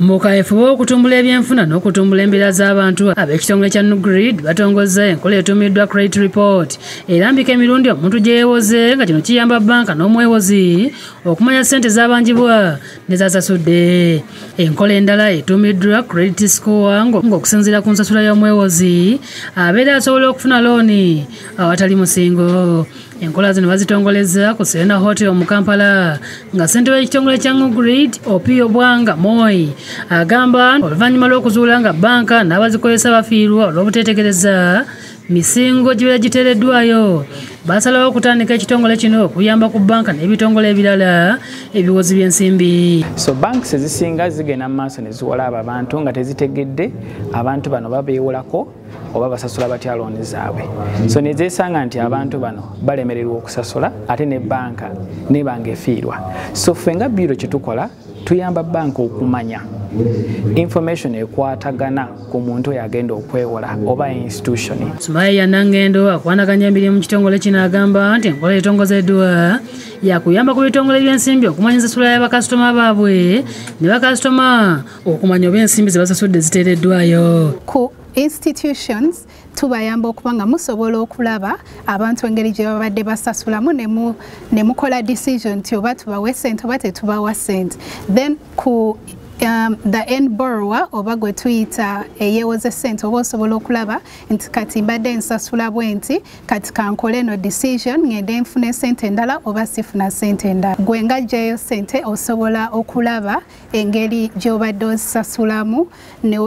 Mu kaweefube w'okutumbula ebyenfuna n'okutumbula embeera z'abantu, ab'ekitongole kya NUGRID batongozza enkola etuumiddwa Credit Report erambika emirundi omuntu gye yeewoze, nga kino kiyamba bbanka n'omwewozi okumanya ssente z'abanjibwa ne z'asasudde. Enkola endala etuumiddwa Credit Score, ng'okusinziira ku nsasula y'omwewozi abeera asobola okufuna looni awatali musingo. Enkola zino bazitongoleza ku Serena Hotel mu Kampala, nga ssentebe w'ekitongole kya NUGRID Opio Bwanga Moi agamba oluvannyuma lw'okuzuula nga bbanka n'abazikozesa bafiirwa olw'obuteetegereza misingo gibeera giteereddwayo, basalawo okutandika ekitongole kino okuyamba ku bbanka n'ebitongole ebirala ebiwozi by'ensimbi. So banks ezisinga zigenda mu maaso ne ziwola abo abantu nga tezitegedde abantu bano babeewolako oba basasula batya looni zaabwe. So nezeesanga nti abantu bano balemererwa okusasula, ate ne banka nebanga efiirwa. So ffe nga bureau kyetukola, tuyamba banka okumanya information ekwatagana ku muntu oyo agenda okwewola oba institution. Sumaya Nangendo akwanaganya emirimu mu kitongole kino agamba nti enkola etongozeddwa yakuyamba ku bitongole by'ensimbi okumanya ensasula ya bakasitoma baabwe ne bakasitoma okumanya oba ensimbi ze basasudde ziteereddwayo. Ku institutions tubayamba okuba nga musobola okulaba abantu engeri gye babadde basasulamu ne mukola decision nti oba tubawe ssente oba tetubawa ssente. Then ku the end borrower oba gwe tuyita eyeewoze ssente, oba osobola okulaba nti kati mbadde nsasula bwe nti, kati kankole eno decision, ngende nfune ssente endala oba sifuna ssente endala. Gwe nga ggyayo ssente osobola okulaba engeri gy'obadde ozisasulamu,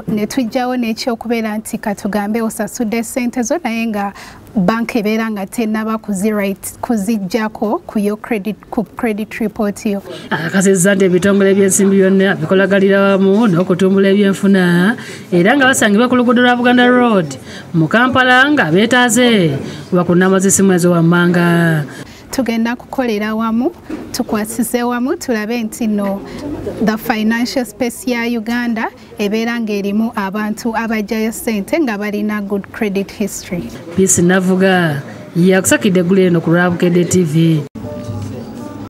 ne tuggyawo n'ekyokubeera nti katugambe osasudde ssente zo naye nga banka ebeera nga tennaba kuziggyako ku yo credit, ku credit report yo. Akakasizza nti ebitongole by'ensimbi byonna bikolaganira wamu n'okutumbula ebyenfuna, era nga basangibwa ku luguudo lwa Buganda Road mu Kampala, nga beetaaze bakunnama z'essimu ezo wammanga. Tugenda kukolera wamu, tukwasize wamu, tulabe nti no the financial space ya Uganda ebeera ng'erimu abantu abajjayo ssente nga balina good credit history. Peace Navuga yakusakidde eggulu eno ku lwa Bukedde TV.